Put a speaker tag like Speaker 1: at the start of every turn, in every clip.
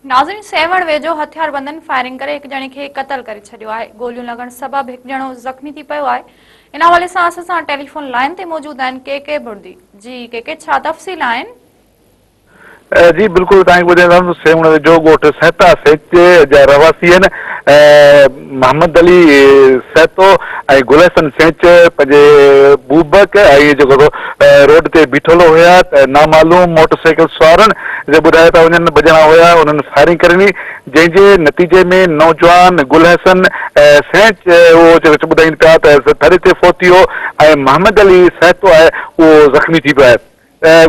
Speaker 1: ناظرين سيوهڻ ويجهو هٿياربندن فائرنگ ڪري هڪ ڄڻي کي قتل ڪري ڇڏيو آهي، گوليون لڳڻ سبب هڪ ڄڻو زخمي ٿي پيو آهي، ان حوالي سان اسان سان ٽيليفون لائين تي موجود آهن ڪي ڪي بڙدي، جي ڪي ڪي ڇا تفصيل آهن؟
Speaker 2: جي بلڪل توهان کي ٻڌائيندم سيوهڻ ويجهو ڳوٺ سهتا سيچ جا رهواسي آهن محمد علي سهتو ۽ گل حسن سيچ پنهنجي بوبڪ ۽ جيڪو سو روڊ تي بيٺل هيا ته نامعلوم موٽر سائيڪل سوارن جي ٻڌايو ته وڃن ٻه ڄڻا هيا انهن فائرنگ ڪري ڏني جنهن جي نتيجي ۾ نوجوان گل حسن سيچ اهو جيڪو ٻڌائين پيا ته ٿري تي فوت ٿي ويو ۽ محمد علي سهتو آهي اهو زخمي ٿي پيو آهي.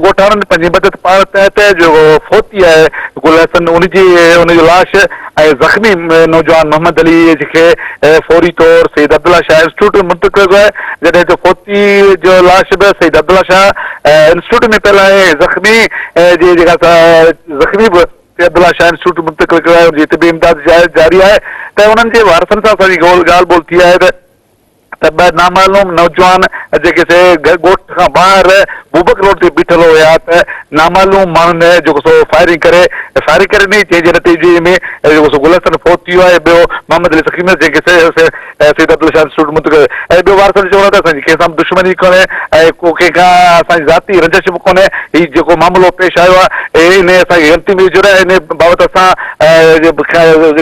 Speaker 2: ڳوٺاڻن پنهنجي مدد پاڻ تحت جيڪو فوت ٿي آهي گل حسن ان جي ان جو لاش ۽ زخمي نوجوان محمد علي کي فوري طور سيد عبدالله شاهه انسٽيٽيوٽ ۾ منتقل ڪيو آهي جڏهن ته فوتي جو لاش به سيد عبدالله شاهه انسٽيٽيوٽ ۾ پيل آهي ۽ زخمي جي جيڪا زخمي به سيد عبدالله شاهه انسٽيٽيوٽ منتقل ڪيو آهي ان جي طبي امداد جاري آهي ته انهن جي وارثن سان اسان جي ڳالهه ٻولهه ٿي آهي ته ته ٻه نامعلوم نوجوان جيڪي سي ڳوٺ کان ٻاهر بوبڪ روڊ تي بيٺل هيا ته نامعلوم ماڻهن جيڪو سو فائرنگ ڪري فائرنگ ڪري ڏني جنهن جي نتيجي ۾ جيڪو سو گل حسن فوت ٿي ويو آهي ٻيو محمد علي زخمي جنهن کي سيد عبدالله شاهه انسٽيٽيوٽ منتقل ۽ ٻيو وارثن جو چوڻ آهي ته اسان جي ڪنهن سان به دشمني ڪونهي ۽ ڪو ڪنهن کان اسان جي ذاتي رنجش به ڪونهي هي جيڪو معاملو پيش آيو آهي انهي اسان کي غلطي ۾ وجهيو آهي انهي بابت اسان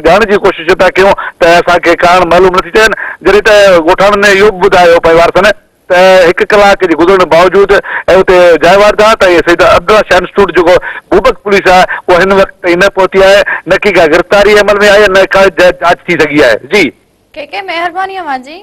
Speaker 2: ڄاڻڻ جي ڪوشش ٿا ڪيون ته اسان کي ڪارڻ معلوم نه ٿي ٿين جڏهن ته ڳوٺاڻن اهو به ٻڌايو پئي وارثن ته هڪ ڪلاڪ جي گذرڻ باوجود ۽ اتي جاء واردات ۽ سيد عبدالله شاهه انسٽيٽيوٽ جيڪو بوبڪ پوليس آهي اها هن وقت تائين نه پهتي آهي نه ڪي ڪا گرفتاري عمل ۾ آئي نه ڪا جاچ ٿي سگهي آهي جي.
Speaker 1: ڪي ڪي مهرباني اوهان جي.